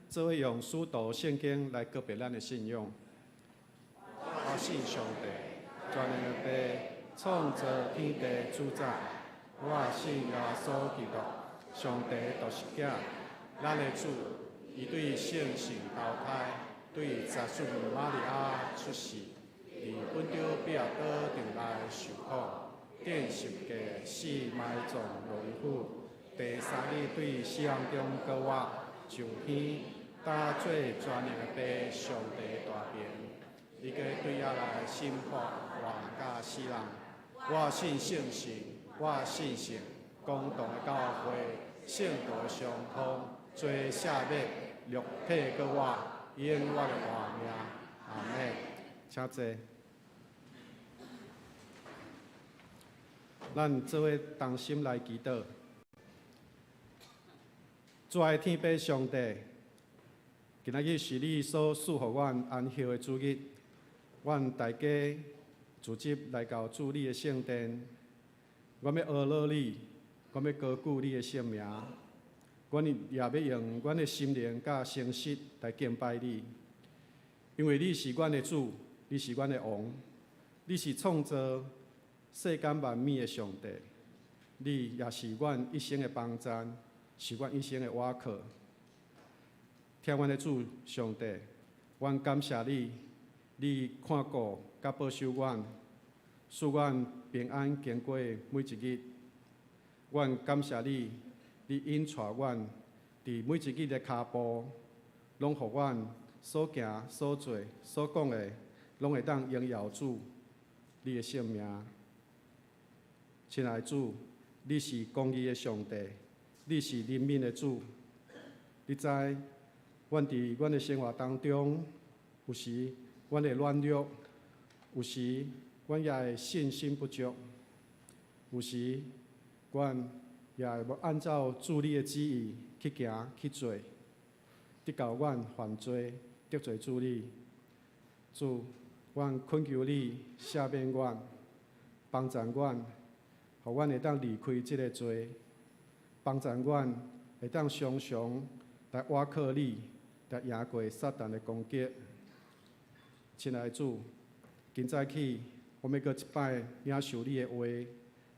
做伙用使徒聖經來告白咱的信仰。我信上帝，全能的父，創造天地主宰。我信耶穌基督，上帝獨生囝，咱的主，伊對聖神投胎，對十四母瑪利亞出世，佇本丟彼拉多定內受苦，釘十架死埋葬落地府，第三日對死人中復活，上天，搭做全能的父上帝大爿，伊閣對遐來審判活佮死人。我信聖神，我信聖公同的教會，聖徒的相通，罪赦免，肉體閣活，永遠的活命。阿們。請坐。咱做伙同心來祈禱。主愛天父上帝，今仔日是你所賜予阮安息的主日，阮大家聚集來到主你的聖殿，阮欲阿樂你，阮欲高舉你的聖名，阮也欲用阮的心靈佮誠實來敬拜你，因為你是阮的主，你是阮的王，你是創造世間萬物的上帝，你也是阮一生的幫贊，是阮一生的倚靠。疼阮的主上帝，阮感謝你，你看顧佮保守阮，賜阮平安經過每一日。阮感謝你，你引帶阮佇每一日的跤步，攏予阮所行、所做、所講的，攏會當榮耀主你的聖名。親愛的主，你是公義的上帝，你是憐憫的主。你知，阮佇阮的生活當中，有時阮會軟弱，有時阮也會信心不足，有時阮也會無按照主你的旨意去行去做，直到阮犯罪得罪主你。主，阮懇求你赦免阮，幫助阮，予阮會當離開這个罪，幫助阮會當常常來倚靠你，來贏過撒旦的攻擊。親愛的主，今早起我欲閣一擺領受你的話，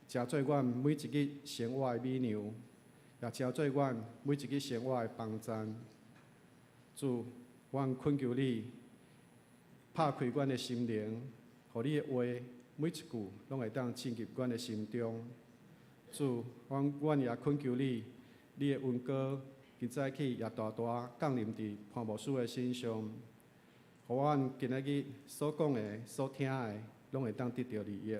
成做阮每一日生活的米糧，也成做阮每一日生活的幫贊。主，阮懇求你，拍開阮的心靈，予你的話每一句攏會當進入阮的心中。主，阮也懇求你，你的恩膏今早起也大大降臨佇潘牧師的身上，予阮今仔日所講的、所聽的，攏會當得著利益。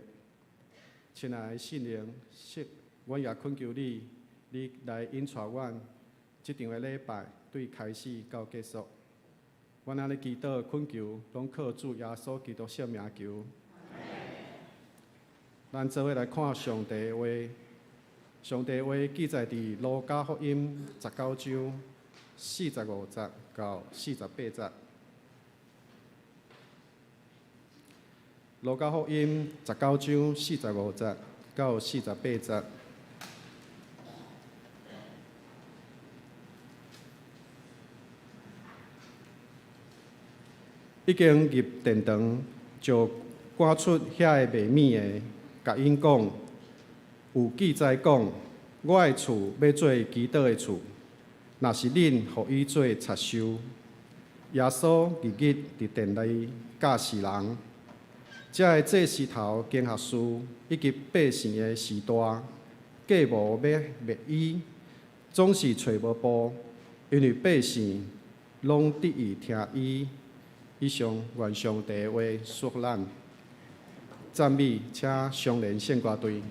親愛的聖靈，阮也懇求你，你來引帶阮這場的禮拜，對開始到結束。阮按呢祈禱懇求，攏靠主耶穌基督聖名求。咱做伙來看上帝的話，上帝的話記載佇路加福音19章45節到48節。路加福音19章45節到48節。已經入殿堂，就趕出遐个賣物的，共𪜶講：有記載講，我的厝欲做祈禱的厝，若是恁予伊做賊岫。耶穌日日佇殿內教示人，遮个祭司頭、經學士以及百姓的序大，計謀欲滅伊，總是揣無步，因為百姓攏得意聽伊。以上願上帝的話祝福咱。讚美，請雙聯聖歌隊。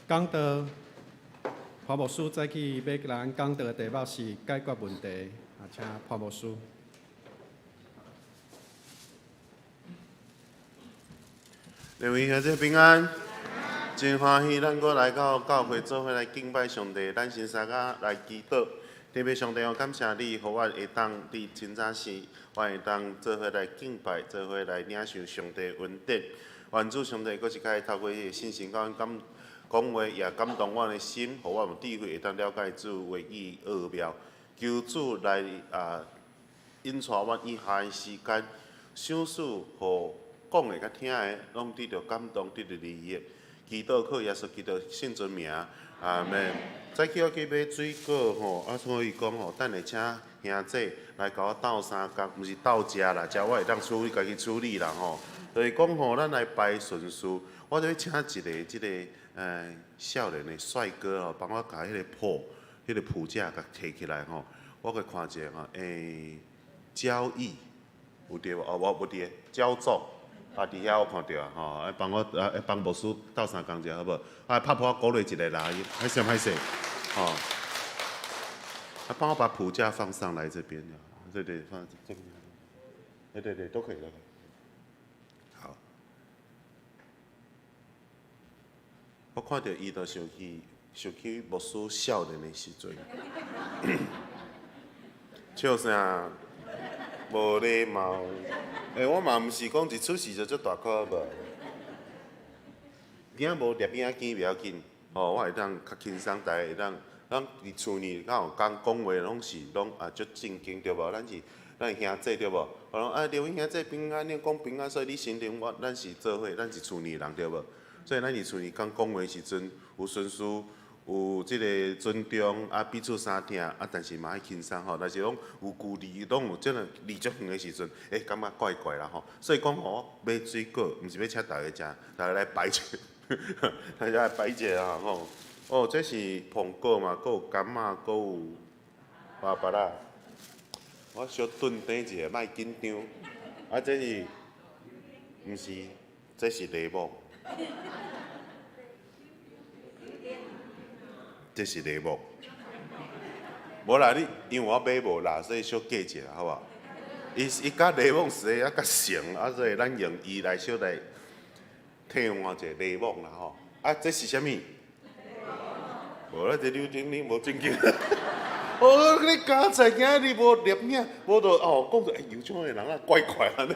講道，潘牧師早起欲共咱講道的題目是解決問題，啊，請潘牧師。各位兄弟平安，真歡喜咱閣來到教會做伙來敬拜上帝。咱先三個來祈禱，天父上帝，我感謝你，予我會當佇清早時，我會當做伙來敬拜，做伙來領受上帝恩典。願主上帝閣一擺透過伊的聖神，共阮講講話，也感動阮的心，予我有智慧會當了解主話語奧妙。求主來啊，引帶阮以下的時間，賞賜予講的佮聽的，攏得著感動，得著利益。祈禱靠耶穌基督聖尊名，阿門。早起我去買水果吼，啊，所以講吼，等下請兄姊來共我鬥相共，毋是鬥食啦，食我會當處理，家己處理啦吼。就是講吼，咱來排順序，我欲請一个這个少年的帥哥吼，幫我共彼个譜，彼个譜架共提起來吼。我閣看一下吼，交易有對無？哦，無無佇個，焦總。啊，佇遐我看著啊，吼，愛幫我啊，幫牧師鬥相共者好無？啊，拍破鼓勵一下啦，歹勢歹勢，吼。啊，幫我把譜架放上來這邊，對對，放這邊，對對對，都可以，都可以。好。我看著伊就想起，想起牧師少年的時陣，笑啥？無禮貌。欸，我嘛毋是講一出世就足大顆無，囝無攝影機袂要緊，吼，我會當較輕鬆，大家會當，咱佇厝裡敢有講講話，攏是攏啊足正經對無？咱是咱兄姊對無？我講啊，兩位兄姊平安，你講平安，所以你承認我，咱是做伙，咱是厝裡人對無？所以咱佇厝裡講講話時陣有順序。有這个尊重啊，彼此相疼啊，但是嘛愛輕鬆吼。若是講有距離，攏有這个離足遠的時陣，欸，感覺怪怪啦吼。所以講吼，買水果毋是欲請逐个食，逐个來擺一下，大家來擺一下啊吼。哦，這是蘋果嘛，閣有柑仔，閣有芭樂。我小頓等一下，莫緊張。啊，這是，毋是，這是檸檬。這是檸檬，無啦，你因為我買無啦，所以小加一下，好無？伊伊佮檸檬實在猶較成，啊，所以咱用伊來小來替換一個檸檬啦吼。啊，這是啥物？無啦，這柳丁你無正經。哦，你加菜今日無攝影，無就哦講著欸，有種的人啊怪怪按呢。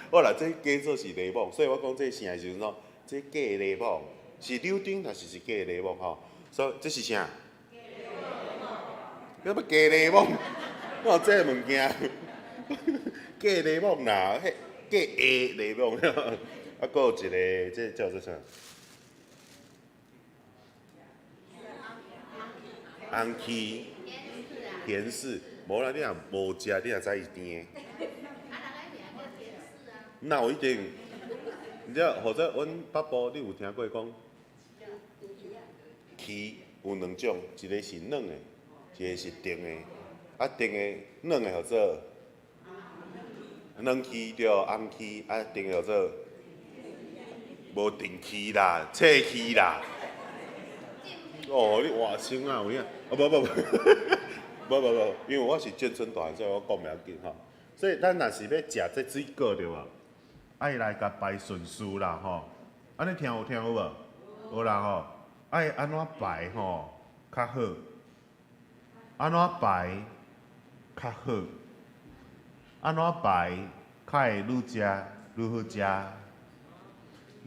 好啦，這加做是檸檬，所以我講這啥的時陣吼，這假檸檬是柳丁，但是是假檸檬吼。所以這是啥？你欲假檸檬？我有這个物件，假檸檬啦，彼假的檸檬。啊，閣有一个，這叫做啥？紅柿、甜柿，無啦，你若無食，你也知伊甜的。哪有一定？你知或者阮北部，你有聽過講？柿有兩種，一个是軟的，一个是甜的。啊，甜的軟的號做軟柿對，紅柿啊，甜的號做無甜柿啦，脆柿啦。哦，你活生啊有影？哦無無無，無無無，因為我是眷村大漢，所以我講袂要緊吼。所以咱若是欲食這水果對無？愛來共排順序啦吼。按呢聽有聽有無？有啦吼。愛按怎排吼較好？按怎排較好？按怎排較會愈食愈好食？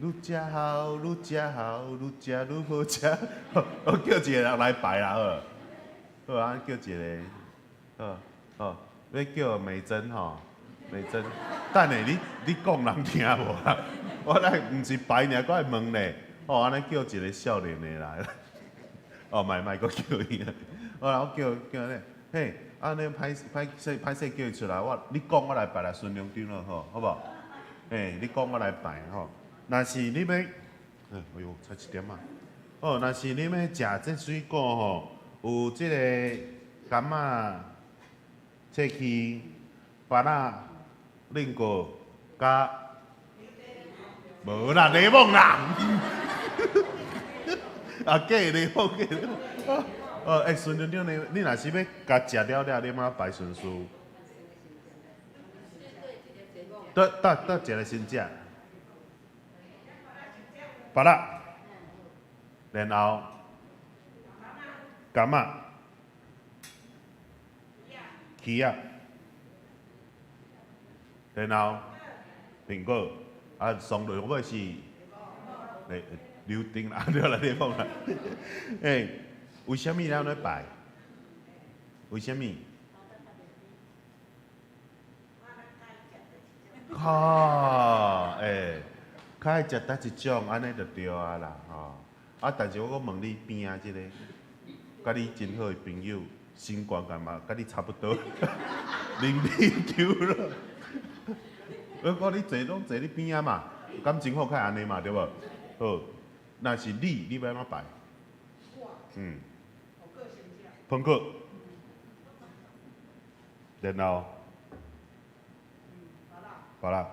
愈食好，愈食好，愈食愈好食。我叫一個人來排啦，好無？好啊，叫一個，好，好，欲叫美珍吼，美珍，等下你你講人聽無啦？我來毋是排爾，閣愛問咧。哦，按呢叫一个少年的來，哦，莫莫閣叫伊啊！好啦，我叫叫咧，嘿，按呢歹歹勢歹勢叫伊出來，我你講我來排來孫良長咯，好，好無？嘿，你講我來排吼。若是你欲，哎喲，才一點仔。哦，若是你欲食這水果吼，有這个柑仔、脆柿、芭樂、蘋果、佮。無啦，檸檬啦！啊，假的檸檬，假的檸檬。哦，欸，孫長長，你若是欲共食了了，你按怎排順序？佗佗佗一个先食？芭樂，然後柑仔，柿仔，然後蘋果，啊，上落尾是，欸，柳丁啦，對啦，檸檬啦。欸，為啥物咱按呢排？為啥物？吼，欸，較愛食佗一種，按呢就對啊啦，吼。啊，但是我閣問你邊仔這個，佮你真好的朋友，身懸敢嘛，佮你差不多，啉酒咯。我講你坐攏坐你邊仔嘛，感情好較按呢嘛，對無？好，若是你，你欲按怎排？嗯。蘋果。然後。芭樂。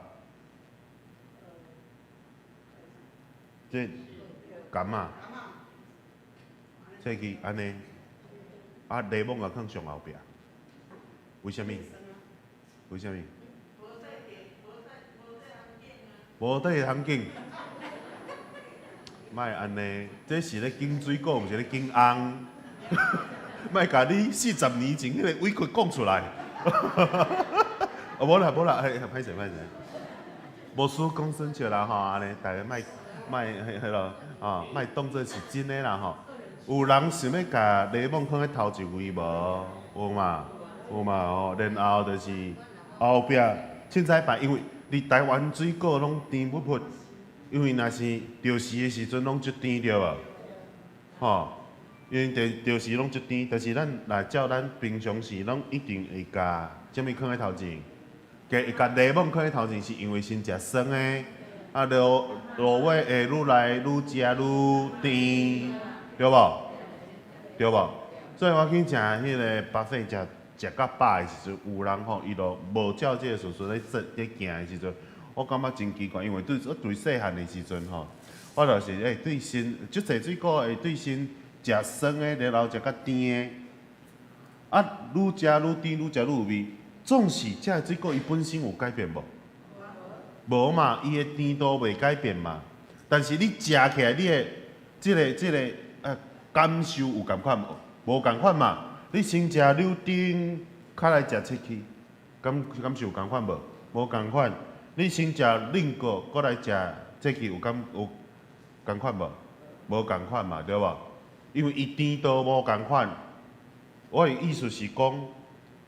這柑仔。這去按呢，啊，檸檬也放上後壁。為啥物？為啥物？無底通揀。莫按呢，這是咧揀水果，毋是咧揀翁。莫共你40年前彼個委屈講出來。哦，無啦無啦，嘿，歹勢歹勢。無輸講耍笑啦吼，按呢，逐家莫莫彼彼囉，吼，莫當做是真的啦吼。有人想欲共檸檬放佇頭一位無？有嘛？有嘛吼？然後就是後壁凊彩排，因為佇台灣水果攏甜噗噗，因為若是著時的時陣攏足甜對無？吼，因為著著時攏足甜，但是咱若照咱平常時攏一定會共啥物囥佇頭前，會共檸檬囥佇頭前，是因為先食酸的，啊，落落尾會愈來愈食愈甜，對無？對無？所以我去食彼个 buffet 食食甲飽的時陣，有人吼，伊就無照這个順序咧做咧行的時陣，我感覺真奇怪，因為對我對細漢的時陣吼，我就是欸對先足濟水果會對先食酸的，然後食較甜的，啊，愈食愈甜，愈食愈有味。總是這个水果伊本身有改變無？無嘛，伊的甜度袂改變嘛。但是你食起來，你的這个這个感受有仝款無？無仝款嘛。你先食柳丁，較來食切去，感感受有仝款無？無仝款。你先食檸果，閣來食切去，有感有仝款無？無仝款嘛，對無？因為伊甜度無仝款。我的意思是講，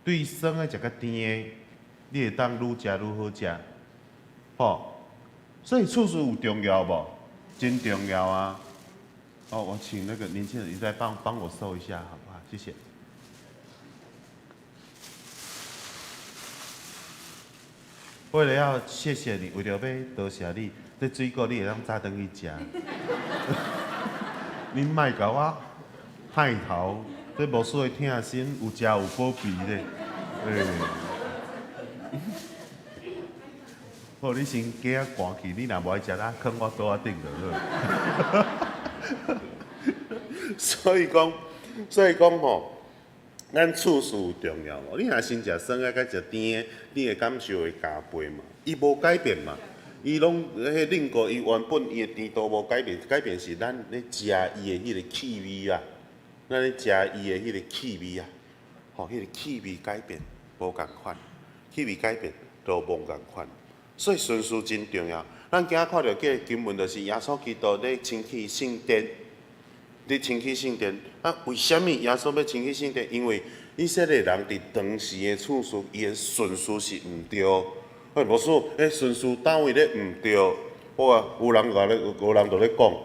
對酸的食較甜的，你會當愈食愈好食，吼。所以次序有重要無？真重要啊！哦，我請那個年輕人，你再幫幫我收一下，好不好？謝謝。為了要謝謝你，為了欲多謝你，這水果你會當早轉去食。你莫共我害頭，這牧師會疼心，有食有保庇咧。欸好，你先雞仔趕去，你若無愛食，咱囥我桌仔頂就好。所以講，所以講吼，咱次序有重要無？你若先食酸的，佮食甜的，你的感受會加倍嘛？伊無改變嘛？伊攏彼檸果，伊原本伊的甜度無改變，改變是咱咧食伊的彼个氣味啊，咱咧食伊的彼个氣味啊，吼，彼个氣味改變無仝款，氣味改變都無仝款，所以順序真重要。咱今仔看著這个經文，就是耶穌基督咧清去聖殿，咧清去聖殿。啊，為啥物耶穌欲清去聖殿？因為以色列人佇當時的次序，伊的順序是毋對。欸，牧師，彼順序佗位咧毋對？我啊，有人共咧，有人就咧講，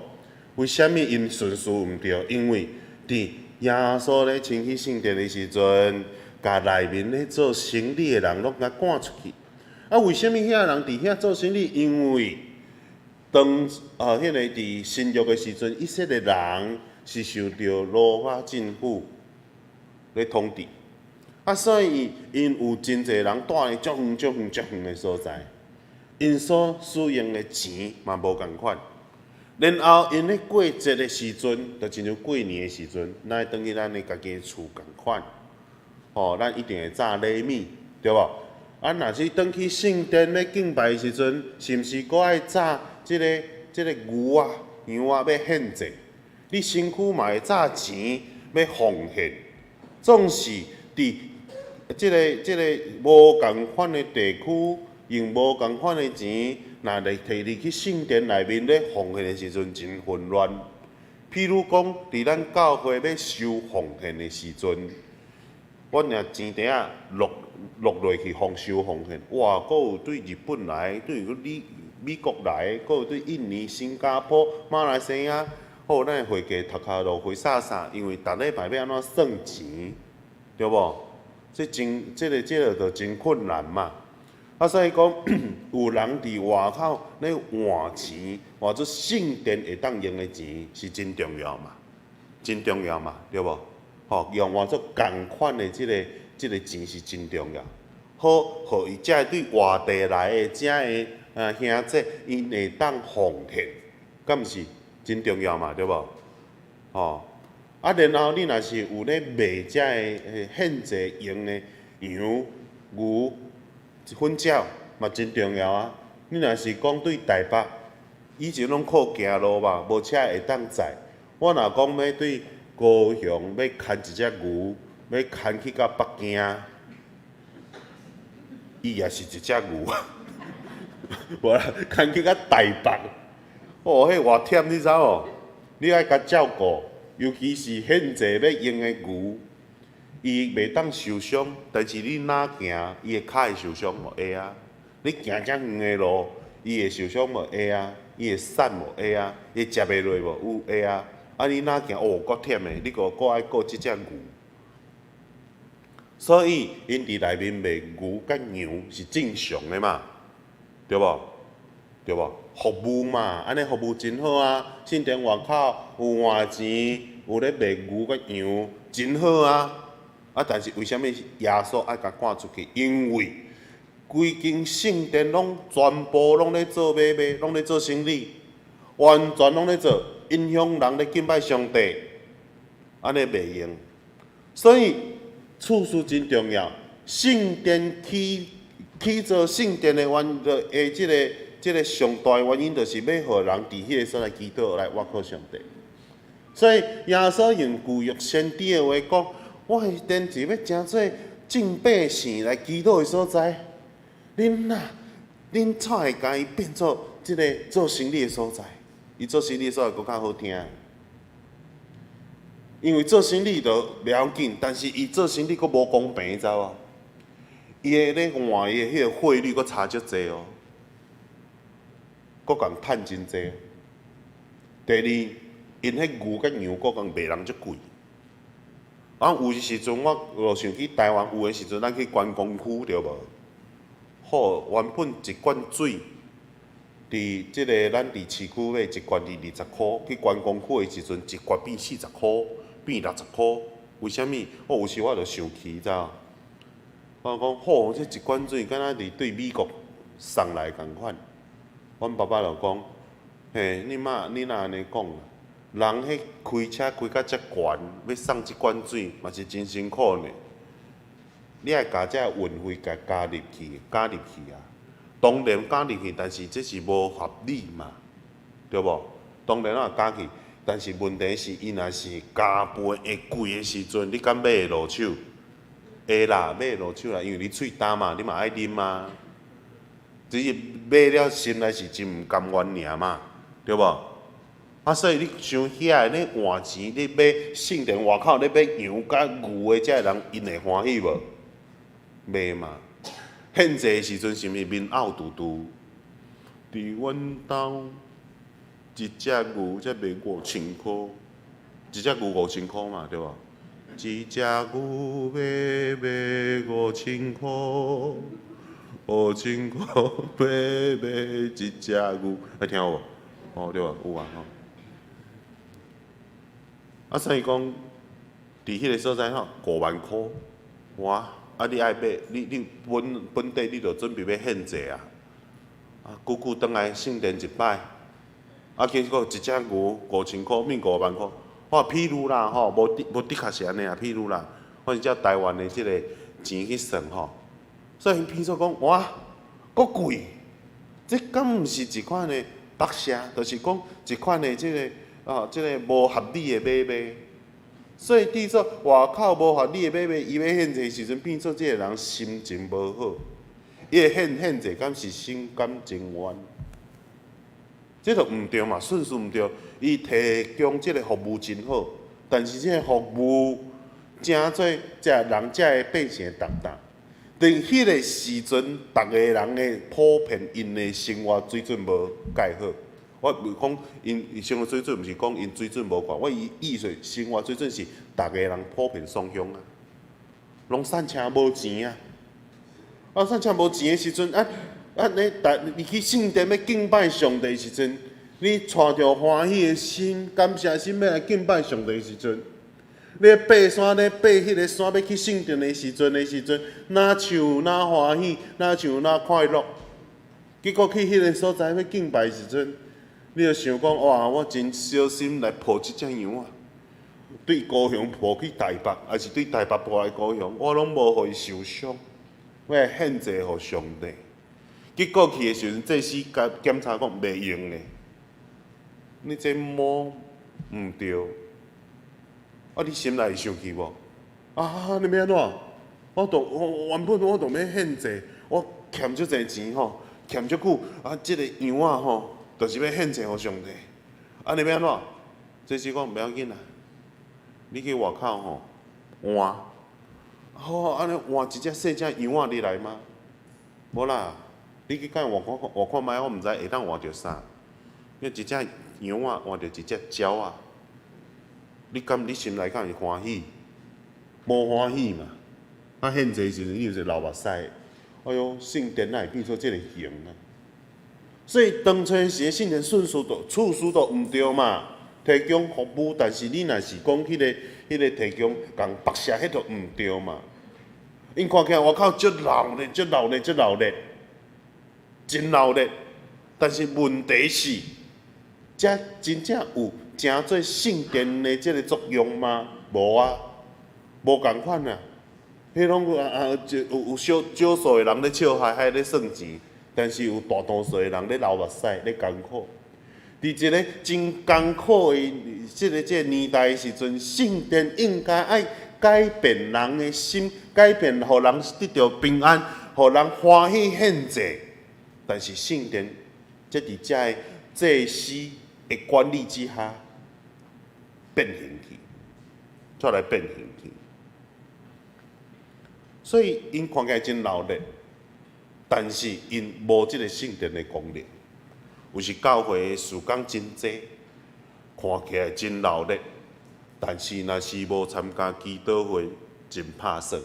為啥物𪜶順序毋對？因為佇耶穌咧清去聖殿的時陣，共內面咧做生理的人攏共趕出去。啊，為啥物遐人佇遐做生理？因為當啊，彼个佇新約的時陣，以色列人是受著羅馬政府咧統治。啊，所以𪜶有真濟人蹛佇足遠、足遠、足遠的所在，𪜶所使用的錢嘛無仝款。然後𪜶咧過節的時陣，就親像過年的時陣，咱愛轉去咱的家己的厝仝款，吼，咱一定會紮禮物，對無？啊，若是轉去聖殿欲敬拜的時陣，是毋是閣愛紮這個牛仔、羊仔欲獻祭？你身軀嘛會紮錢欲奉獻，總是佇這個無仝款的地區，用無仝款的錢，若來提入去聖殿內面咧奉獻的時陣，真混亂。譬如講，佇咱教會欲收奉獻的時陣，阮若錢袋仔落落落去奉收奉獻，哇！閣有對日本來，對美國來，閣有對印尼、新加坡、馬來西亞，好，咱的會計頭殼都灰煞煞，因為逐禮拜欲按怎算錢，對無？這真、這個、這個就真困難嘛。啊，所以講有人佇外口咧換錢，換做聖殿會當用的錢是真重要嘛，真重要嘛，對無？吼，用換做仝款的這個錢是真重要。好，予伊才會對外地來的遮的兄弟，𪜶會當奉獻，敢毋是真重要嘛，對無？吼，啊，然後你若是有咧賣遮的獻祭用的羊、牛、糞鳥嘛真重要啊！你若是講對台北，以前攏靠行路嘛，無車會當載。我若講欲對高雄欲牽一隻牛，欲牽去到北京，伊也是一隻牛，無啦，牽去到台北，哦，彼偌忝你知無？你愛共照顧，尤其是獻祭欲用的牛，伊袂當受傷，但是你若行，伊的跤會受傷無？會啊！你行遮遠的路，伊會受傷無？會啊！伊會瘦無？會啊！伊會食袂落無？有會啊！啊，你若行哦，閣忝的，你閣閣愛顧這隻牛。所以，𪜶佇內面賣牛佮羊是正常的嘛，對無？對無？服務嘛，按呢服務真好啊！聖殿外口有換錢，有咧賣牛佮羊，真好啊！啊，但是為啥物耶穌愛共趕出去？因為規間聖殿攏全部攏咧做買賣，攏咧做生理，完全攏咧做，影響人咧敬拜上帝，按呢袂用。所以次序真重要。聖殿起起做聖殿的原因，的這個上大原因，就是欲予人佇彼個所在祈禱來倚靠上帝。所以耶穌用舊約先知的話講：我的殿是欲成做眾百姓來祈禱的所在。恁啊，恁怎會共伊變做這個做生理的所在？伊做生理的所在閣較好聽。因為做生理就袂要緊，但是伊做生理閣無公平，你知無？伊的咧換伊的彼個匯率閣差足濟哦，閣共趁真濟。第二，𪜶彼牛佮羊閣共賣人足貴。啊，有的時陣我路想去台灣，有的時陣咱去觀光區對無？好，原本一罐水，佇這个咱佇市區買一罐佇20箍，去觀光區的時陣一罐變40箍，變60箍。為啥物？我有時我就生氣，你知無？我講好，這一罐水敢若佇對美國送來仝款。阮爸爸就講，嘿，你媽你若按呢講？人彼開車開甲遮懸，欲送這罐水嘛是真辛苦呢。你愛共這運費共加入去，加入去啊。當然加入去，但是這是無合理嘛，對無？當然也加去，但是問題是，伊若是加倍會貴的時陣，你敢買會落手？會啦，買會落手啦，因為你喙焦嘛，你嘛愛啉啊。只是買了心內是真毋甘願爾嘛，對無？啊，所以你想遐个咧換錢，咧買聖殿外口咧買羊佮牛的這个人，𪜶會歡喜無？袂嘛。獻祭的時陣是毋是面漚嘟嘟？佇阮兜一隻牛才賣5000箍，一隻牛五千箍嘛，對無？一隻牛欲賣五千箍，五千箍欲買一隻牛，愛聽有無？哦，對無？有啊吼。啊，所以講，佇彼个所在吼，5萬箍，哇！啊，你愛買，你本本地你就準備欲獻祭啊！啊，久久轉來聖殿一擺，啊，結果一隻牛5000箍，變5萬箍。我譬如啦吼，無的無的確是按呢啊，譬如啦，我是照台灣的這个錢去算吼，所以變做講哇，閣貴，這敢毋是一款的剝削，就是講一款的這个哦，這个無合理的買賣。所以佇做外口無合理的買賣，伊欲獻祭時陣，變做這个人心情無好，伊會獻獻祭敢是心甘情願？這就毋對嘛，順序毋對。伊提供這个服務真好，但是這个服務成做這人遮的百姓重擔。佇彼个時陣，逐个人的普遍𪜶的生活水準無蓋好。我毋講𪜶生活水準，毋是講𪜶水準無懸，我意意思生活水準是逐个人普遍雙向啊，攏散車無錢啊。啊，散車無錢的時陣，啊啊，你逐你去聖殿欲敬拜上帝時陣，你帶著歡喜的心、感謝心欲來敬拜上帝時陣，你爬山咧爬彼个山欲去聖殿的時陣的時陣，若像若歡喜，若像若快樂。結果去彼个所在欲敬拜時陣，你就想講哇，我真小心來抱這隻羊仔，對高雄抱去台北，抑是對台北抱來高雄，我攏無予伊受傷，我會獻祭予上帝。結果去的時陣，祭司共檢查講袂用的，你這摸毋對，啊！你心內會生氣無？啊！你欲按怎？我都我原本我都欲獻祭，我欠足濟錢吼，欠足久啊！這个羊仔吼，就是欲獻祭予上帝。啊！你欲按怎？祭司講毋要緊啦，你去外口吼換，好按呢換一隻細隻羊仔入來嗎？無啦，你去共換看換看覓，我毋知會當換著啥。因為一隻羊仔換著一隻鳥仔，你敢你心內敢會歡喜？無歡喜嘛。啊，獻祭時陣你就是流目屎。哎喲，聖殿哪會變做這个形啊？所以當初時的聖殿順序都次序都毋對嘛。提供服務，但是你若是講彼个提供共剝削，彼就毋對嘛。𪜶看起來外口足鬧熱，足鬧熱，足鬧熱，真鬧熱。但是問題是，這真正有成做聖殿的這个作用嗎？無啊，無仝款啊。彼攏啊啊，有有少少數的人咧笑嗨嗨咧算錢，但是有大多數的人咧流目屎咧艱苦。佇一个真艱苦的這个年代的時陣，聖殿應該愛改變人的心，改變，予人得著平安，予人歡喜獻祭。但是聖殿，則佇遮个祭司的管理之下變形去，煞來變形去。所以𪜶看起來真鬧熱，但是𪜶無這个聖殿的功能。有時教會的事工真濟，看起來真鬧熱，但是若是無參加祈禱會，真拍算。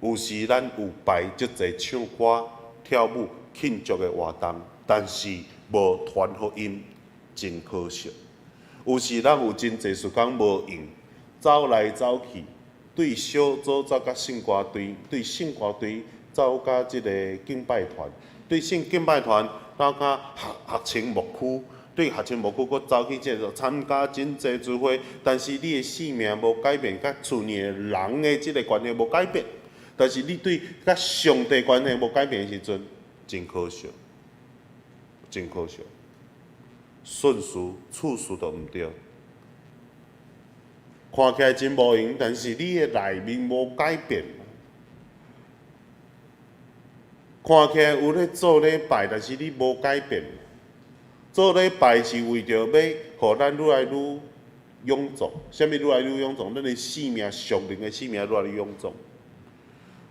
有時咱有排足濟唱歌、跳舞、慶祝的活動，但是無傳福音，真可惜。有時咱有真濟時間無閒，走來走去，對小組走甲聖歌隊，對聖歌隊走甲這个敬拜團，對聖敬拜團走甲學學青牧區，對學青牧區閣走去這个參加真濟聚會，但是你的生命無改變，佮厝內的人的這个關係無改變，但是你對佮上帝關係無改變的時陣，真可惜，真可惜。順序、次序都毋對，看起來真無閒，但是你的內面無改變。看起來有咧做禮拜，但是你無改變。做禮拜是為著欲予咱愈來愈勇壯，啥物愈來愈勇壯？咱的生命、屬靈的生命愈來愈勇壯。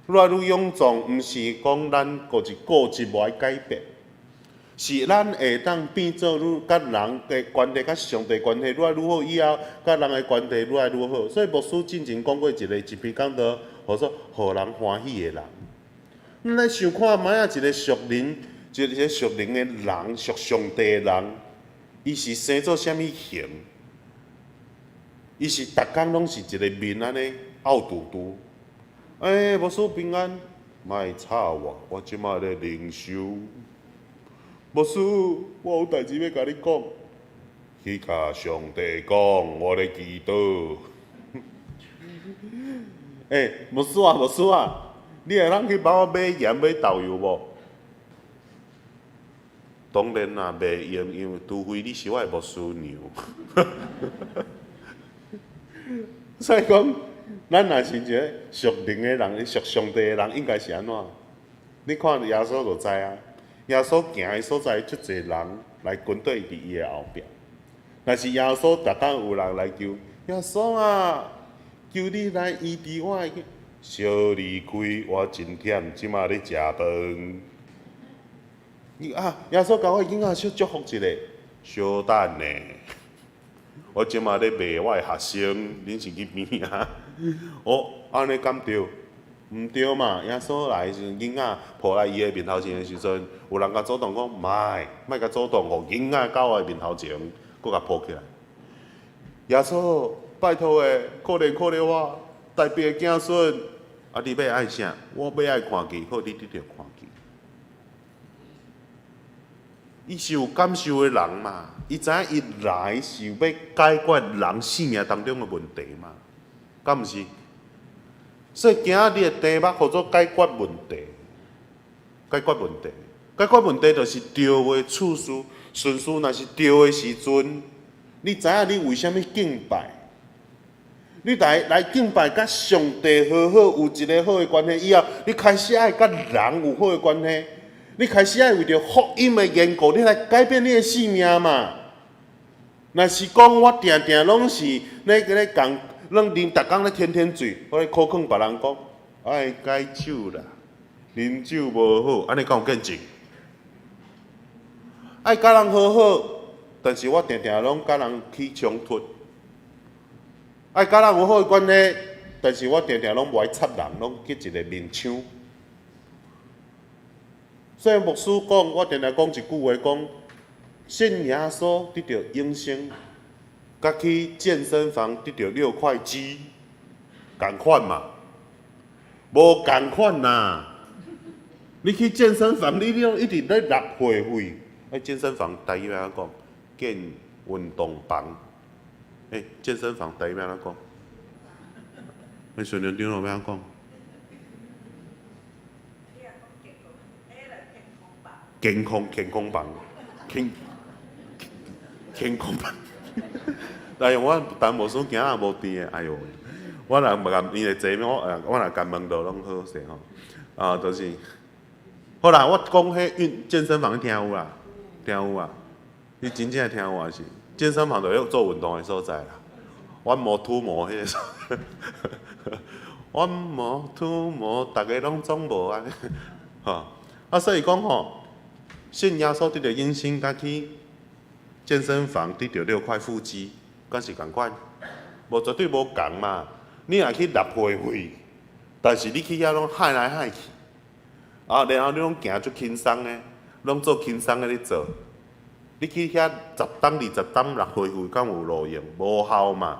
愈來愈勇壯，毋是講咱固執固執無愛改變，是咱會當變做愈佮人的關係，佮上帝關係愈來愈好，以後佮人的關係愈來愈好。所以牧師進前講過一个一篇講道，號做予人歡喜的人。咱來想看覓仔一个屬靈，一个屬靈的人，屬上帝的人，伊是生做啥物形？伊是逐工攏是一个面按呢漚嘟嘟。欸，牧師平安，莫吵我，我這馬咧靈修。牧師，我有代誌欲共你講。去共上帝講，我咧祈禱。欸，牧師啊，牧師啊，你會當去幫我買鹽買豆油無？當然啦，袂用，因為除非你是我的牧師娘。所以講，咱若是一个屬靈的人，屬上帝的人，應該是按怎？你看耶穌就知啊。耶穌行的所在，足濟人來跟綴佇伊的後壁。若是耶穌逐工有人來求耶穌啊，求你來醫治我的，小離開，我真忝，這馬咧食飯。你啊，耶穌共我的囡仔小祝福一下，小等呢。我這馬咧罵我的學生，恁是去邊啊？哦，按呢敢對？毋對嘛！耶穌來的時陣，囡仔抱來伊的面頭前的時陣，有人共阻擋講，莫，莫共阻擋，予囡仔到我的面頭前，閣共抱起來。耶穌，拜託的，可憐可憐我，大衛的子孫。啊，你欲愛啥？我欲愛看見，好，你得著看見。伊是有感受的人嘛，伊知影伊來是欲解決人生命當中的問題嘛，敢毋是？所以今仔日的題目號做解決問題，解決問題，解決問題就是對的次序，順序若是對的時陣，你知影你為啥物敬拜？你來來敬拜，佮上帝和好有一个好的關係以後，你開始愛佮人有好的關係，你開始愛為著福音的緣故，你來改變你的生命嘛。若是講我定定攏是咧咧共，攏啉，逐工咧天天醉，我咧苦勸別人講，愛戒酒啦，啉酒無好，按呢敢有見證？愛佮人和好，但是我定定攏佮人起衝突。愛佮人有好的關係，但是我定定攏無愛插人，攏去一个面牆。所以牧師講，我定定講一句話，講信耶穌得著永生，佮去健身房得著六塊肌，仝款嘛？無仝款啦！你去健身房，你攏一直咧納會費。欸，健身房台語欲按怎講？健運動房。欸，健身房台語欲按怎講？欸，順良長老欲按怎講？健康健康房，健健康房。哎喲，我陳牧師囝仔無佇的，哎喲，我若無共伊會坐，我我若共問著攏好勢吼。啊，就是，好啦，我講彼運健身房你聽有啦，聽有啊？你真正聽有抑是？健身房就是做運動的所在啦。One more two more 彼个，one more two more，逐个攏總無按呢，吼。啊，所以講吼，信耶穌得著永生，佮去健身房得著六塊腹肌，敢是仝款？無絕對無仝嘛。你若去納會費，但是你去遐攏害來害去，啊，然後你攏行足輕鬆的，攏做輕鬆的咧做。你去遐十冬二十冬納會費，敢有路用？無效嘛。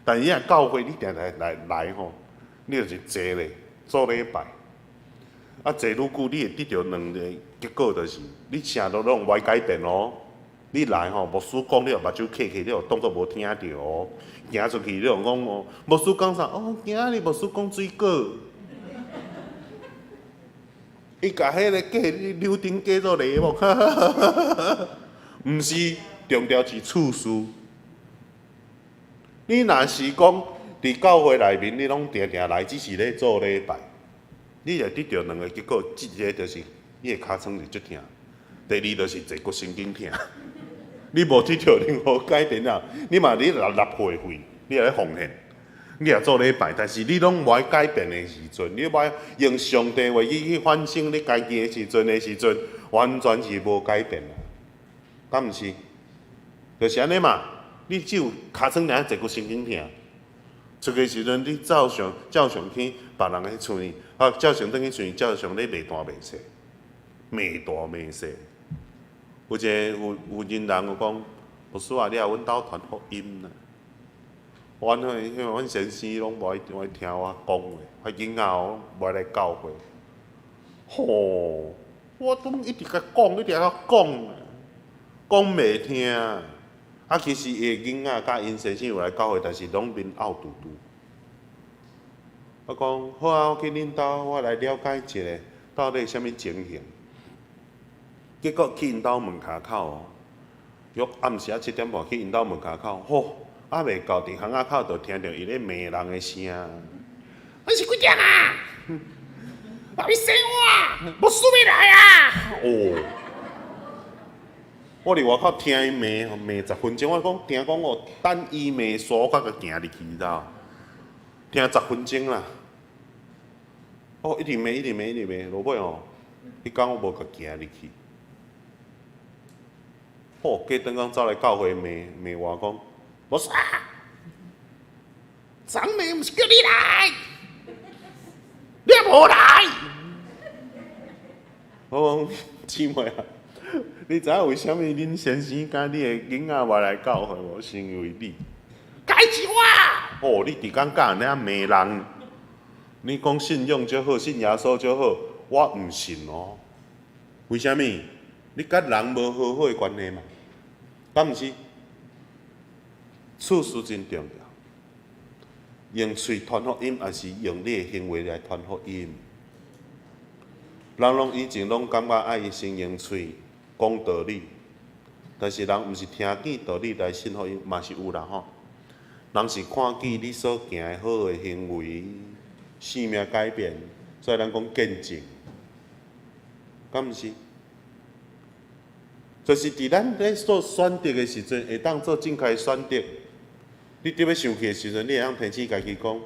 但是你若教會，你定定來來吼，你就是坐咧做禮拜。啊，坐愈久，你會得著兩个結果，就是你啥都攏無愛改變哦。你來吼，牧師講，你予目睭瞌起，你予當作無聽著哦。行出去，你予講哦，牧師講啥？哦，今仔日牧師講水果。伊共彼个過柳丁加做禮物，毋是，重要是次序。你若是講佇教會內面，你攏定定來，只是咧做禮拜，你會得著兩个結果，一个就是你的尻川是足疼，第二就是坐骨神經疼。你無得著任何改變啊！你嘛咧納納會費，你也咧奉獻，你也做禮拜，但是你攏無愛改變的時陣，你無愛用上帝話語去反省你家己的時陣的時陣，完全是無改變啊！敢毋是？就是按呢嘛。你只有尻川爾坐骨神經疼，出去時陣你照常照常去別人的厝裡，啊，照常轉去厝裡，照常咧罵大罵細，罵大罵細。有一个有有人人有講，牧師啊，你來阮兜傳福音啦。阮彼阮先生攏無愛無愛聽我講話，彼囡仔哦無愛來教會。吼，我攏一直共講，一直共講，講袂聽。啊，啊，其實伊的囡仔佮𪜶先生有來教會，但是攏面漚嘟嘟。我講好啊，我去恁兜，我來了解一下，到底啥物情形。結果去𪜶兜門跤口哦，約暗時仔7點半去𪜶兜門跤口，吼，猶未到佇巷仔口，就聽著伊咧罵人的聲。你是幾點啊？你生我，牧師欲來啊！哦，我佇外口聽伊罵，罵10分鐘，我講聽講哦，等伊罵煞，我才行入去，你知無？聽十分鐘啦。哦，一直罵，一直罵，一直罵，落尾哦，彼工我無共行入去。吼，過轉工走來教會罵罵我講，牧師啊，昨暝毋是叫你來，你也無來。我講姊妹啊，你知影為啥物恁先生佮你的囡仔無來教會無？是因為你。該是我。哦，你佇工教人遐罵人，你講信仰就好，信耶穌就好，我毋信哦。為啥物？你佮人無和好的關係嘛？敢毋是？處事真重要，用喙傳福音，抑是用你的行為來傳福音？人攏以前攏感覺愛先用喙講道理，但是人毋是聽見道理來信福音，嘛是有啦吼。人是看見你所行的好的行為，生命改變，所以咱講見證，敢毋是？就是佇咱咧做選擇的時陣，會當做正確的選擇。你著欲生氣的時陣，你會當提醒家己講：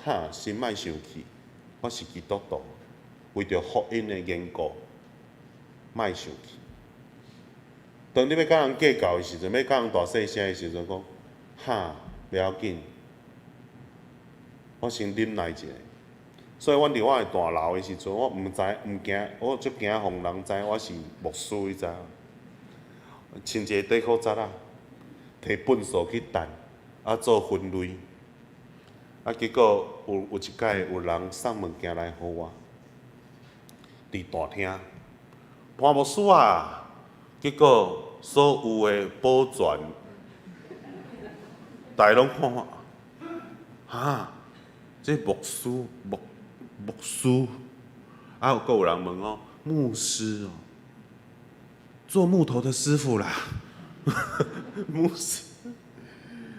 哈，先莫生氣，我是基督徒，為著福音的緣故，莫生氣。當你欲佮人計較的時陣，欲佮人大細聲的時陣，講：哈，袂要緊，我先忍耐一下。所以，阮佇我的大樓的時陣，我毋知毋驚，我足驚予人知我是牧師，你知無？穿一个短褲衫仔，提糞掃去擲，啊做分類，啊結果有一擺有人送物件來予我，佇大廳，潘牧師啊，結果所有的保全，逐家攏看我，哈，這牧師牧師，啊有閣有人問我，牧師哦。做木頭的師傅啦，牧師，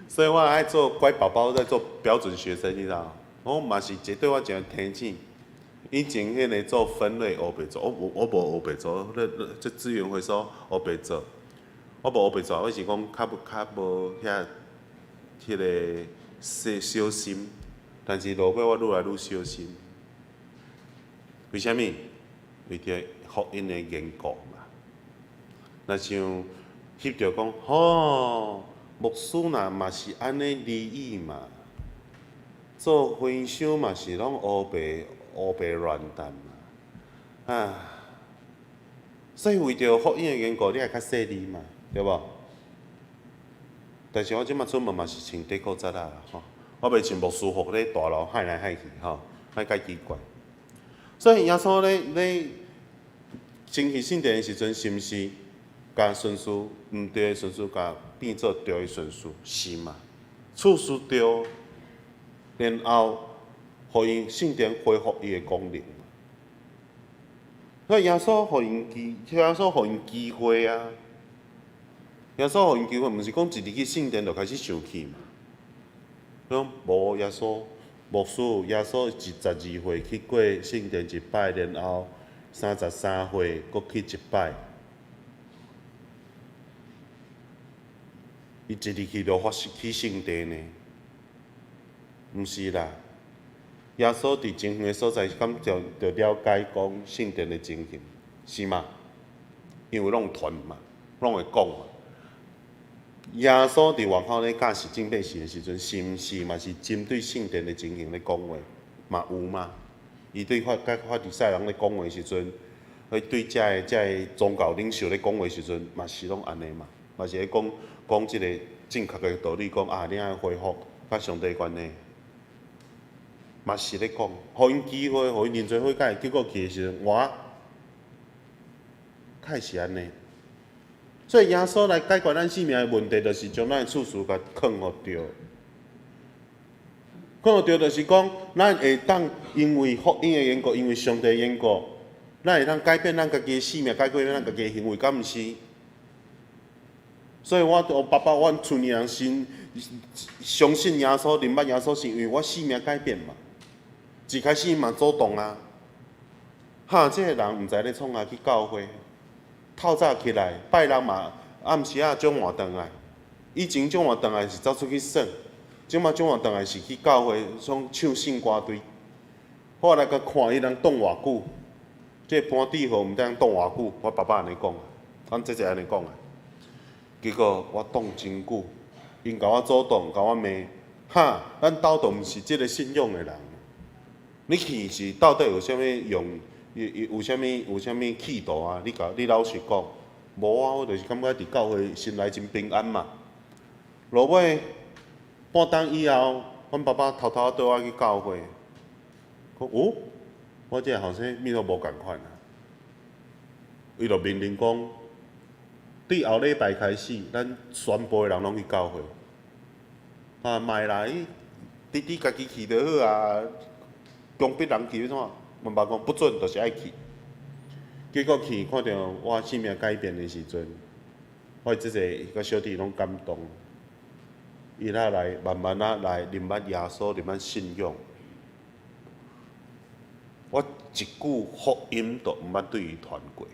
所以我愛做乖寶寶，在做標準學生，你知道？我嘛是這對我真提醒。以前彼个做分類烏白做，我無烏白做，咧這資源回收烏白做，我無烏白做，我是講較無遐彼个細小心，但是落尾我愈來愈小心。為啥物？為著福音的緣故嘛。若像翕著講，吼，牧師若嘛是按呢離異嘛，做回收嘛是攏烏白烏白亂擲嘛，啊，所以為著福音的緣故，你愛較細膩嘛，對無？但是我這馬出門嘛是穿短褲衫仔吼，我袂穿牧師服咧大樓幌來幌去吼，遐較奇怪。所以耶穌咧咧清去聖殿的時陣，是毋是？共順序毋對的順序，共變做對的順序，是嘛？次序對，然後予𪜶聖殿恢復伊的功能。所以耶穌予𪜶機，耶穌予𪜶機會啊！耶穌予𪜶機會，毋是講一入去聖殿就開始生氣嘛？講無耶穌牧師，耶穌是12歲去過聖殿一擺，然後33歲閣去一擺。伊一入去就發起聖殿呢？毋是啦，耶穌佇真遠的所在，敢就就了解講聖殿的情形，是嗎？因為攏傳嘛，攏會講嘛。耶穌佇外口咧教示眾百姓的時陣，是毋是嘛是針對聖殿的情形咧講話？嘛有嘛？伊對佮法利賽人咧講話時陣，去對遮个遮个宗教領袖咧講話時陣，嘛是攏按呢嘛，嘛是咧講講這个正確的道理，講啊，你愛恢復佮上帝關係，嘛是咧講，予𪜶機會，予𪜶認罪悔改，結果去的時陣，哇，確實按呢。所以耶穌來解決咱性命的問題，就是將咱的次序共囥予著。囥予著就是講，咱會當因為福音的緣故，因為上帝的緣故，咱會當改變咱家己的性命，改變咱家己的行為，敢毋是？所以我我爸爸，阮厝裡人信相信耶穌，認捌耶穌，是因為我性命改變嘛。一開始嘛主動啊，哈，這个人毋知咧創啥去教會，透早起來拜六嘛，暗時仔轉換轉來。以前轉換轉來是走出去耍，這馬轉換轉來是去教會創唱聖歌隊。我來共看伊人擋偌久，這個盤智和毋知通擋偌久，我爸爸按呢講，阮姐姐按呢講啊。結果我擋真久，𪜶共我阻擋，共我罵，哈，咱兜都毋是這个信仰的人。你去是到底有啥物用？有有啥物有啥物企圖啊？你共你老實講，無啊，我就是感覺佇教會心內真平安嘛。落尾半冬以後，阮爸爸偷偷綴我去教會，講哦，我這个後生物都無仝款啊。伊就命令講，對後禮拜開始，咱全部的人攏去教會。啊，莫啦，伊弟弟家己去就好啊，強迫人去欲創啥？阮爸講不准，就是愛去。結果去看著我性命改變的時陣，我姐姐佮小弟攏感動。伊仔來慢慢仔來認捌耶穌，認捌信仰。我一句福音都毋捌對伊傳過，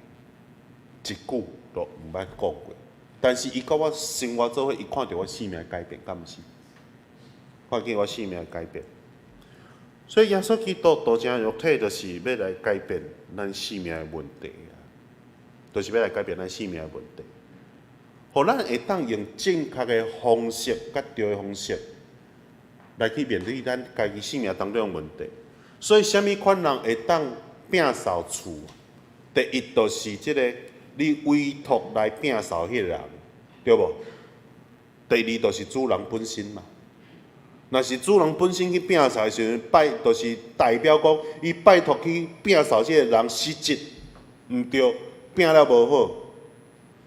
一句都毋捌講過。但是伊佮我生活做伙，伊看著我性命改變，敢毋是？看見我性命改變。所以耶穌基督道成肉體，就是欲來改變咱性命的問題啊！就是欲來改變咱性命的問題，予咱會當用正確的方式，佮對的方式來去面對咱家己性命當中的問題。所以，啥物款人會當摒掃厝？第一，就是這个你委託來摒掃彼個人，對無？第二，就是主人本身嘛。若是主人本身去摒掃的時陣，拜就是代表講，伊拜託去摒掃這个人失職，毋對，摒了無好，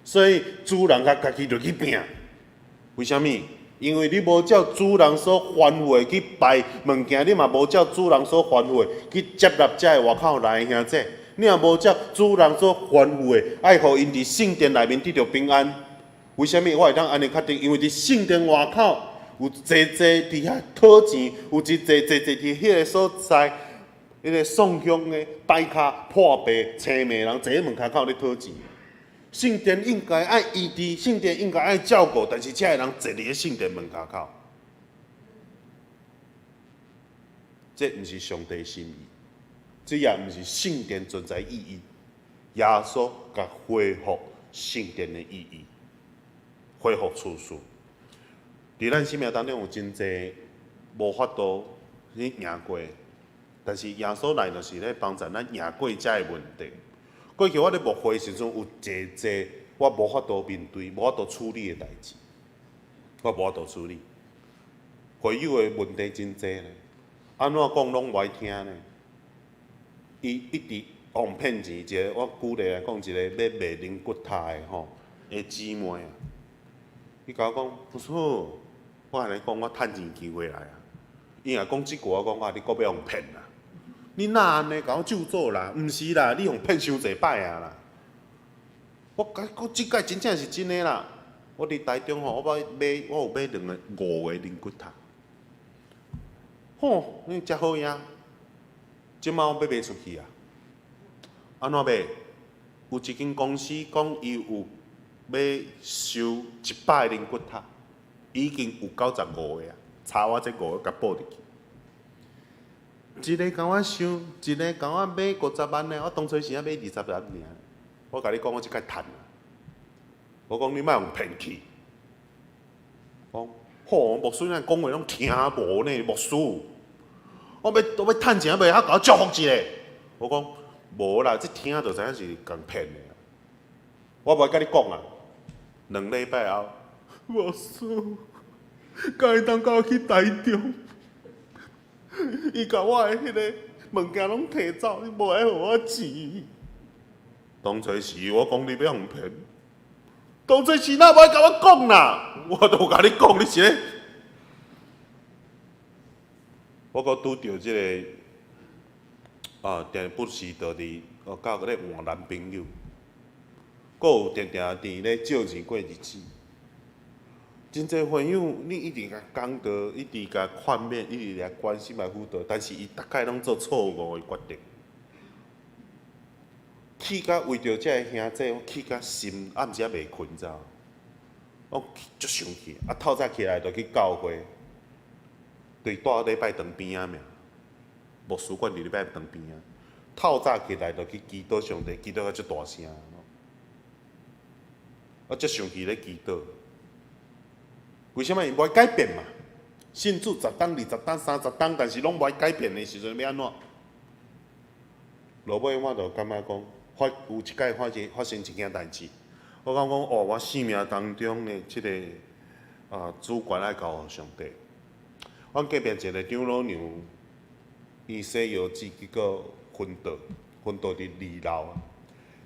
所以主人較家己就去摒。為啥物？因為你無照主人所吩咐的去擺物件，你嘛無照主人所吩咐的去接納遮个外口來的兄弟，你也無照主人所吩咐的，愛予𪜶佇聖殿內面得著平安。為啥物我會當按呢確定？因為佇聖殿外口有濟濟佇遐討錢，有真濟濟濟佇彼个所在，彼个送香的、擺跤、破病、青盲人，坐佇門跤口咧討錢。聖殿應該愛醫治，聖殿應該愛照顧，但是遮个人坐佇咧聖殿門跤口，這毋是上帝心意，這也毋是聖殿存在意義。耶穌共恢復聖殿的意義，恢復次序。佇咱生命當中有真濟無法度去贏過，但是耶穌來就是咧幫助咱贏過遮个問題。過去我咧牧會的時陣，有濟濟我無法度面對、無法度處理的代誌，我無法度處理。會友的問題真濟咧，按怎講攏無愛聽咧。伊一直予人騙錢，一个我舉例來講，一个欲賣龍骨塔的吼的姊妹啊，伊共我講，牧師，我共你講，我趁錢機會來啊。伊若講這句，我講啊，你閣欲予人騙啦？你哪按呢共我咒詛啦？毋是啦，你予騙傷濟擺啊啦！我共講，這擺真正是真的啦。我佇台中吼，我買，我有買兩个五个龍骨塔。吼，你遮好贏，這擺我欲賣出去啊！按怎賣？有一間公司講伊有欲收100个龍骨塔，已經有95個啊，差我這五个共報入去。一个共我收，一个共我買50萬呢，我當初時仔買20萬爾。我共你講，我這擺趁。我講你莫予騙去。講吼，牧師咱講話攏聽無呢，牧師。我欲趁錢，袂曉共我祝福一下。我講無啦，這聽就知影是共騙的。我無愛共你講啊。2禮拜後，牧師，敢會當共我去台中？伊共我的彼个物件攏提走，伊無愛予我錢。當初時我講你欲予騙。當初是哪無愛共我講啦？我都有共你講，你是咧？我閣拄著這个啊，定不時就佇哦，教咧換男朋友，閣有定定佇咧借錢過日子。真濟朋友，你一直共講道，一直共勸勉，一直來關心來輔導，但是伊逐擺攏做錯誤的決定。氣甲為著這个兄弟，我氣甲心暗時仔袂睏，知無？我足生氣，啊透早起來就去教會，對蹛禮拜堂邊仔爾，牧師館佇禮拜堂邊仔。透早起來就去祈禱上帝，祈禱甲足大聲，我足生氣咧祈禱。為啥物？伊無愛改變嘛？信主十冬、20冬、30冬，但是攏無愛改變的時陣，欲按怎？落尾我就感覺講，發有一擺發生發生一件代誌，我感覺講哦，我生命當中的這个啊主權愛交予上帝。阮隔壁一个長老娘，伊洗腰子，結果昏倒，昏倒佇二樓。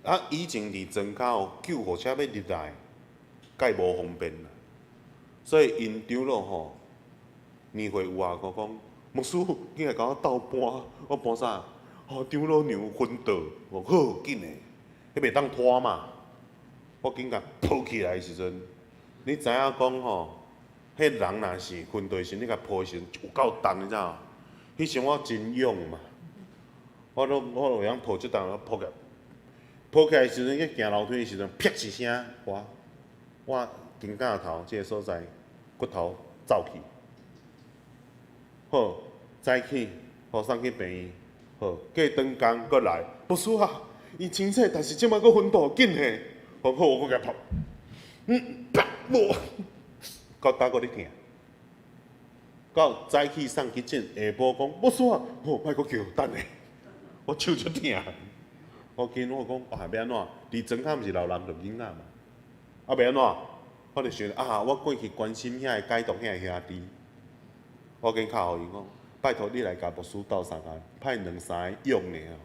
啊，以前佇莊跤救護車欲入來，蓋無方便啦。所以𪜶長老吼，年會有啊，閣講牧師，緊來共我鬥搬，我搬啥？哦，長老娘昏倒，我講好緊的，彼袂當拖嘛。我緊共抱起來的時陣，你知影講吼，彼人若是昏倒的時陣，你共抱的時陣有夠重，你知無？彼時我真勇嘛，我攏我會曉抱這重，我抱起來，抱起來的時陣，去行樓梯的時陣，啪一聲，我我肩胛頭這个所在骨頭走去，好，早起，予送去病院，好，過轉工閣來，牧師啊，伊清醒，但是這擺閣昏倒，緊嘿，好，好，我閣共抱，嗯，啪，無，到今閣咧疼，到早起送急診，下晡講牧師啊，好，莫閣叫，等下，我手足疼，我緊我講啊，欲按怎？佇莊跤毋是老人著囡仔嘛，啊，欲按怎？我就想啊，我過去關心遐个解毒遐个兄弟，我緊敲予𪜶講，拜託你來共牧師鬥相共，派兩三个勇的吼，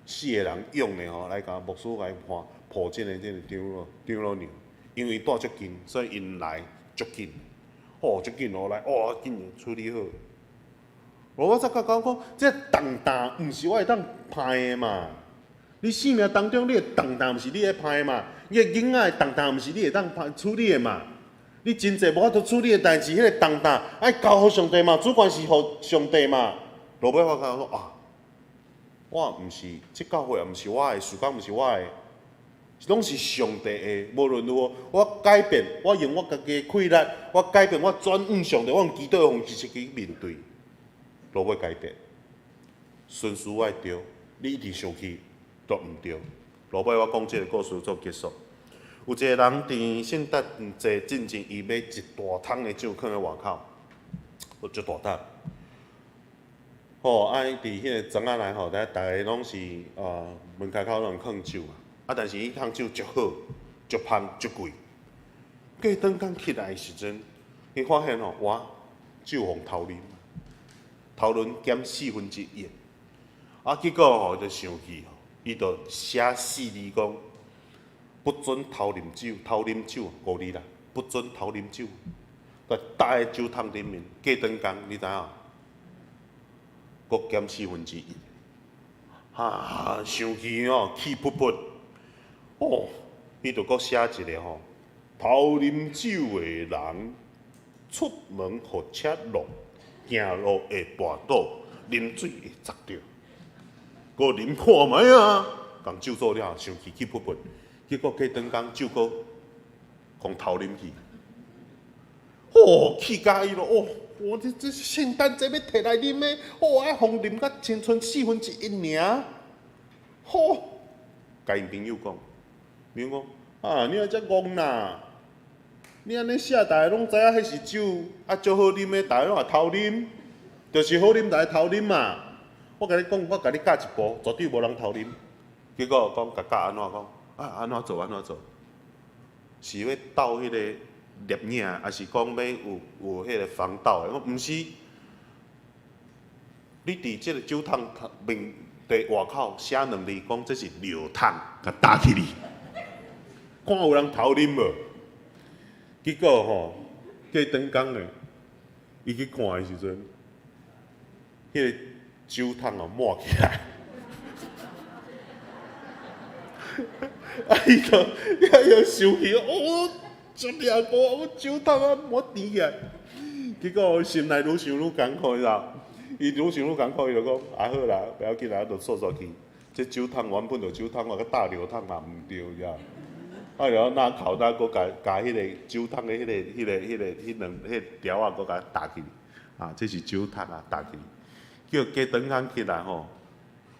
四个人勇的吼，來共牧師來看抱這个這个長老長老娘，因為蹛足近，所以𪜶來足緊，哦，足緊哦來，哦，緊處理好。我才甲講講，這重擔毋是我會當攀的嘛。你生命當中，你的重擔毋是你會攀的嘛？你的囡仔的重擔毋是你會當攀處理的嘛？你真濟無法度處理的代誌，彼個重擔愛交予上帝嘛？主權是予上帝嘛？落尾我感覺講啊，我毋是，這教會也毋是我的，事工毋是我的，攏是上帝的。無論如何，我改變，我用我家己的氣力，我改變，我轉向上帝，我用祈禱的方式去面對，落尾改變，順序愛對，你一直生氣都毋對。落尾我講這个故事做結束。有一个人佇聖誕節進前，伊買一大桶的酒囥佇外口，有足大桶。吼，啊，伊佇彼个庄仔內吼，逐逐个攏是呃門口口攏囥酒嘛。啊，但是彼桶酒足好、足芳、足貴。過轉工起來的時陣，伊發現吼，哇，酒予偷啉，偷啉減四分之一。啊，結果吼就生氣吼，伊就寫四字講。不准偷啉酒，偷啉酒五字啦，不准偷啉酒。佇逐个酒桶頂面，過轉工，你知影？閣減四分之一。哈，生氣哦，氣噗噗。哦，伊就閣寫一个吼，偷啉酒的人出門予車挵，行路會跋倒，啉水會砸著。閣啉看覓啊？共酒做了，生氣氣噗噗。結果過轉工酒閣予偷啉去，哦，氣甲伊咯！哦，我這這聖誕節欲提來啉的，哦，愛予啉甲剩賰四分之一爾，吼！共𪜶朋友講，朋友講啊，你按遮戇啦！你按呢寫，逐个攏知影彼是酒，啊，足好啉的，逐个攏會偷啉，就是好啉，逐个偷啉嘛。我共你講，我共你教一步，絕對無人偷啉。結果講共教按怎講？啊，按怎做？按怎做？是欲鬥彼個攝影，抑是講欲有有彼個防盜的？我毋是。你佇這个酒桶面佇外口寫兩字，講這是尿桶，共打起去。看有人偷啉無？結果吼，過轉工咧，伊去看的時陣，彼個酒桶哦滿起來，啊伊就伊又生氣，哦，這掠無，我酒桶啊滿甜起來，結果心內愈想愈艱苦，你知無？伊愈想愈艱苦，伊就講啊好啦，不要緊啦，就煞煞去。這酒桶原本就酒桶，我閣搭尿桶嘛毋對，你知無？啊，然後若口袋閣共共彼個酒桶的彼個、彼個、彼個、彼兩彼條仔閣共搭起，啊，這是酒桶啊，搭起。叫過轉工起來吼，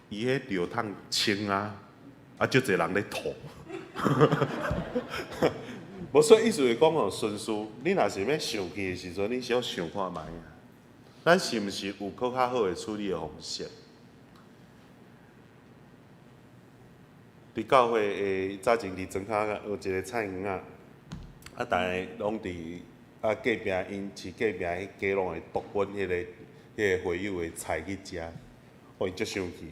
伊彼尿桶清啊，啊，足濟人咧吐。無所以意思是講吼，順序，你若是欲生氣的時陣，你小想看覓啊？咱是毋是有閣較好的處理的方式？佇教會的早前佇莊跤有一個菜園仔，啊，逐个攏佇啊隔壁，𪜶飼隔壁彼雞攏會毒阮彼個會友的菜去食，予𪜶足生氣。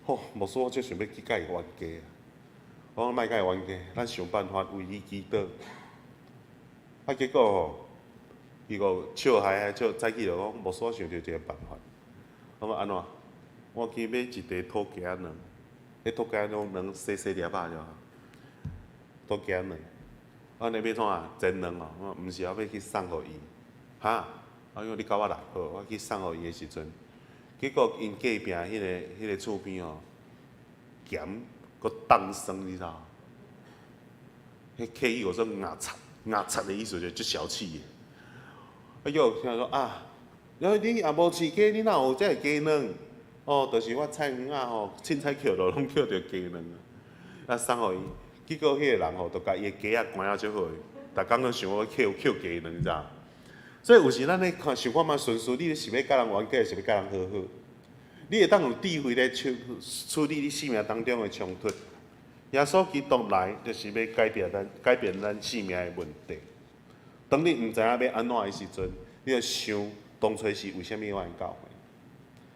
吼，牧師，我足想欲去共伊冤家。我講莫共伊冤家，咱想辦法為伊祈禱。啊，結果吼，伊個笑嘻嘻笑，早起就講，牧師，我想著一個辦法。我講按怎？我去買一袋土雞仔卵。彼土雞仔卵細細粒仔就好，土雞仔卵，按呢欲創啥？煎卵哦，我講毋是，我欲去送予伊，哈？啊，伊講你佮我來，好，我去送予伊的時陣，結果𪜶隔壁彼個厝邊哦，鹹閣凍酸，你知無？彼客語叫做牙擦，牙擦的意思就足小氣的。啊，結果聽講啊，你也無飼雞，你哪有這个雞卵？哦，就是我菜園仔吼，凊彩抾落攏抾著雞卵啊，送予伊。結果彼個人吼，就共伊的雞仔關啊足好的，逐工攏想我抾抾雞卵，你知無？所以有時咱咧看想看覓順序，你是欲共人冤家，抑是欲共人和好？你會當有智慧咧處處理你生命當中的衝突。耶穌基督來，就是欲改變咱生命的問題。當你毋知影欲按怎的時陣，你就想當初是為啥物我來教會？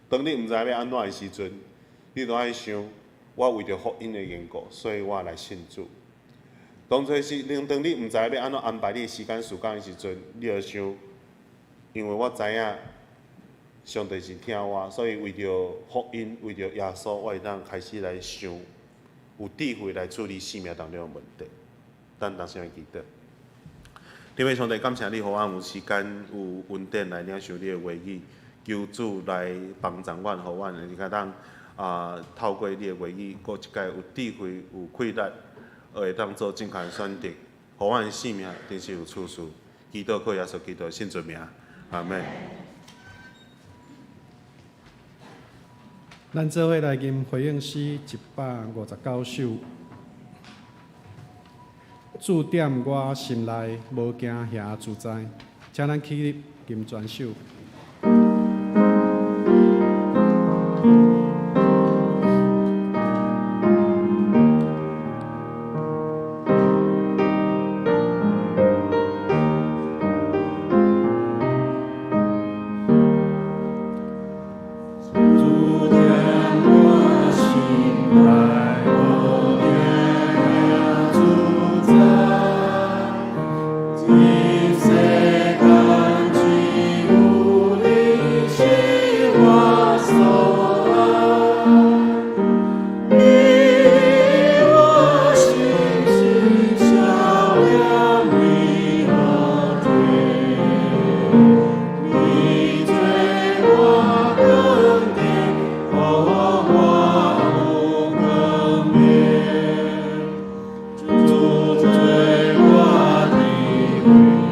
當你毋知欲按怎的時陣，你就愛想，我為著福音的緣故，所以我來信主。當初是，當你毋知欲按怎安排你的時間時間的時陣，你就想，因為我知影上帝是疼我，所以為著福音，為著耶穌，我會當開始來想，有智慧來處理生命當中的問題。咱同聲來祈禱。天父上帝，感謝你，予阮有時間、有恩典來領受你的話語。求主來幫助阮，予阮會當啊，透過你的話語，閣一擺有智慧、有氣力，會當做正確的選擇，予阮的生命真是有出息。祈禱靠耶穌基督的聖尊名，阿們。咱做伙來吟回應詩159首。主踮我心內，無驚遐自在，請咱起立吟全首。主做我智慧。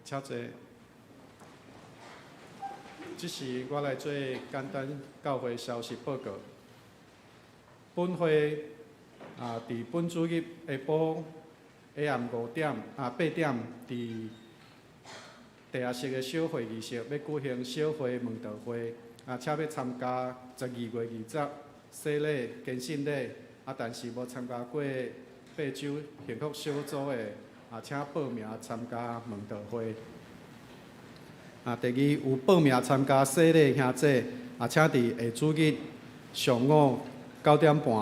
請坐。這時我來做簡單教會消息報告。本會啊，佇本主日下晡下暗5點啊8點，佇地下室的小會議室欲舉行小會問道會，啊，請欲參加12月20洗禮、堅信禮，啊，但是無參加過8周幸福小組的，啊，請報名參加問道會。啊，第二有報名參加洗禮兄姐，啊，請佇下主日上午9點半，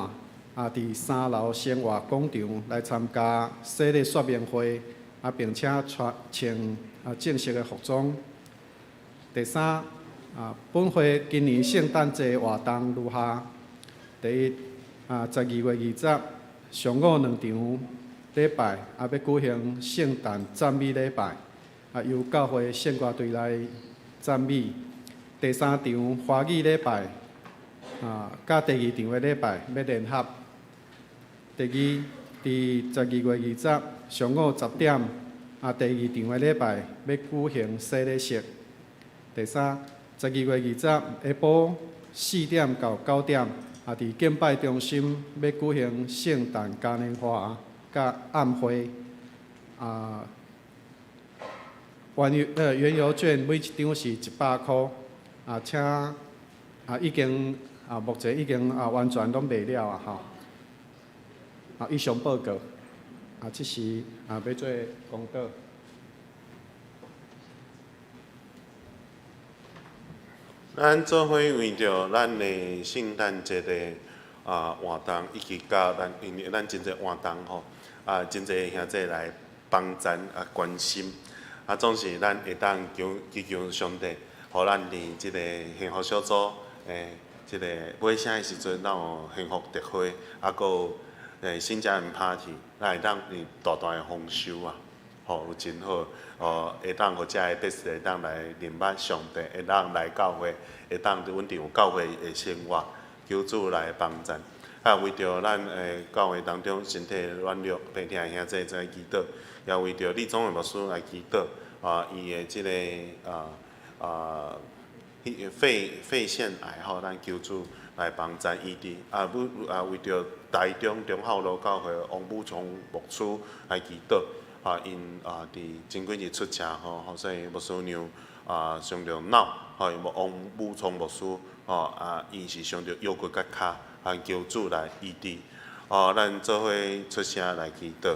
啊，佇3樓生活廣場來參加洗禮說明會，啊，並且穿穿正式的服裝。第三，啊，本會今年聖誕節活動如下：第一，啊，12月20上午2場禮拜，啊，欲舉行聖誕讚美禮拜，啊，由教會聖歌隊來讚美。第三場華語禮拜，啊，佮第二場的禮拜欲聯合。第二，佇12月20上午10點，啊，第二場的禮拜欲舉行洗禮式。第三，12月20下晡4點到9點，啊，佇敬拜中心欲舉行聖誕嘉年華佮暗會。啊，園遊券每一張是100箍，啊，請啊已經啊目前已經啊完全攏賣了啊吼。啊，以上報告。啊，這時啊欲做公禱。咱做伙為著咱的聖誕節的啊活動，以及佮咱因為咱真濟活動吼，啊真濟兄弟來幫贊啊關心，啊總是咱會當求祈求上帝，予咱佇這個幸福小組這個尾聲的時陣，咱有幸福特會，啊，閣有新家人 party，咱會當有大大的豐收啊！吼，有真好，哦，會當予遮的百姓會當來認捌上帝，會當來教會，會當穩定有教會的生活，求主來幫贊。啊，為著咱教會當中身體軟弱、病痛的兄弟來祈禱，也為著李宗偉牧師來祈禱，啊，伊的這个肺腺癌吼，咱求主來幫贊醫治。啊，不啊，為著台中中孝路教會王武松牧師來祈禱。啊，𪜶啊，佇前幾日出車禍，吼，所以牧師娘啊傷著腦，吼，王武松牧師，吼啊，伊是傷著腰骨佮跤，啊，求主來醫治。哦，咱做伙出聲來祈禱。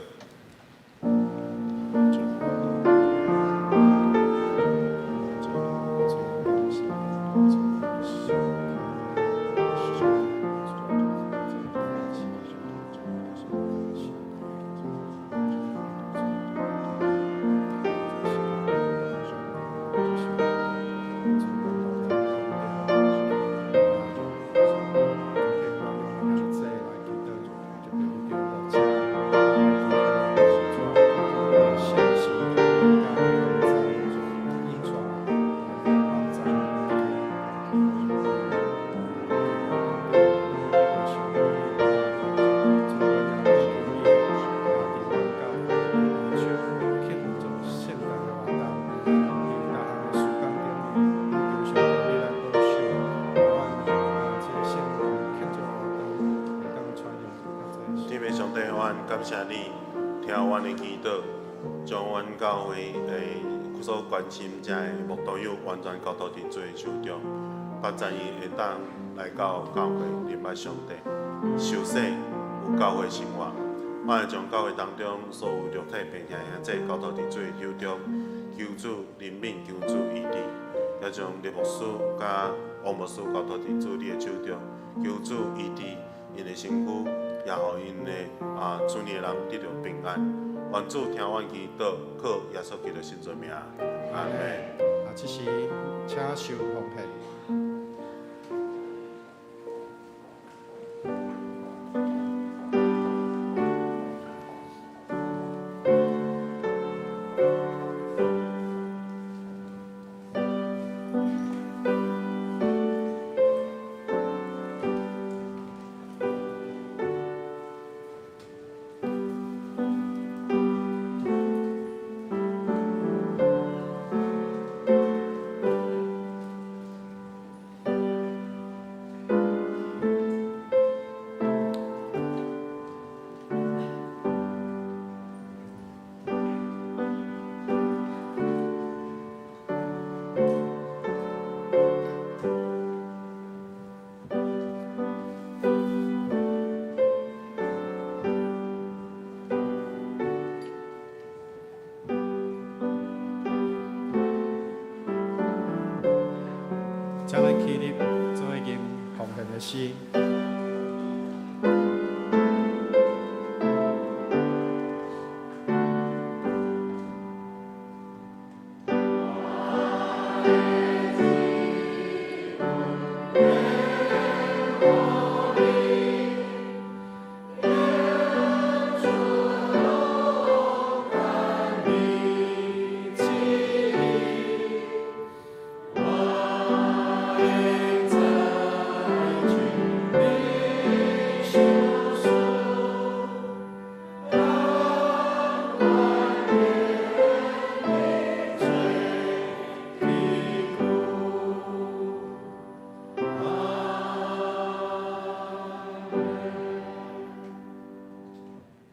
感謝你，疼聽阮的祈禱，將阮教會的所關心遮的慕道友完全交託佇主的手中，發展𪜶會當來到教會禮拜上帝，受洗有教會生活。我會將教會當中所有肉體病痛的兄弟交託佇主的手中，求主憐憫，求主醫治。也將李牧師佮王牧師交託佇主你的手中，求主醫治𪜶的身軀，也予𪜶的厝內的人得著平安。願主聽阮祈禱，靠耶穌基督聖尊名，阿門。這時請受奉獻。請咱起立，做伙吟奉獻的詩。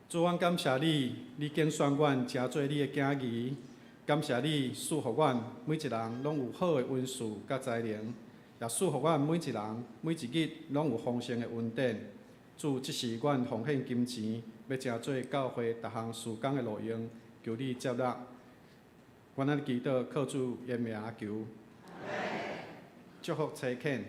主，阮感謝你，你揀選阮成做你的囝兒，感謝你賜予阮每一人攏有好的恩賜佮才能，也賜予阮每一人每一日攏有豐盛的恩典。主，這是阮奉獻金錢，欲成做教會逐項事工的路用，求你接納。阮按呢祈禱，靠主的名求。祝福差遣。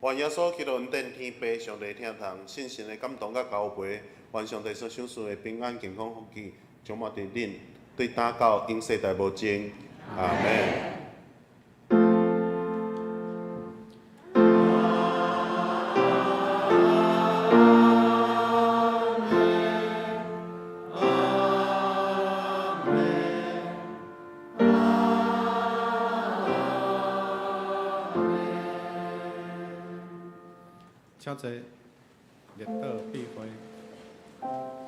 願耶穌基督恩典天父上帝疼痛，聖神的感動佮交陪，願上帝所賞賜的平安、健康、福氣，充滿佇恁，對今到永世代無盡。阿門。請坐，列倒閉會。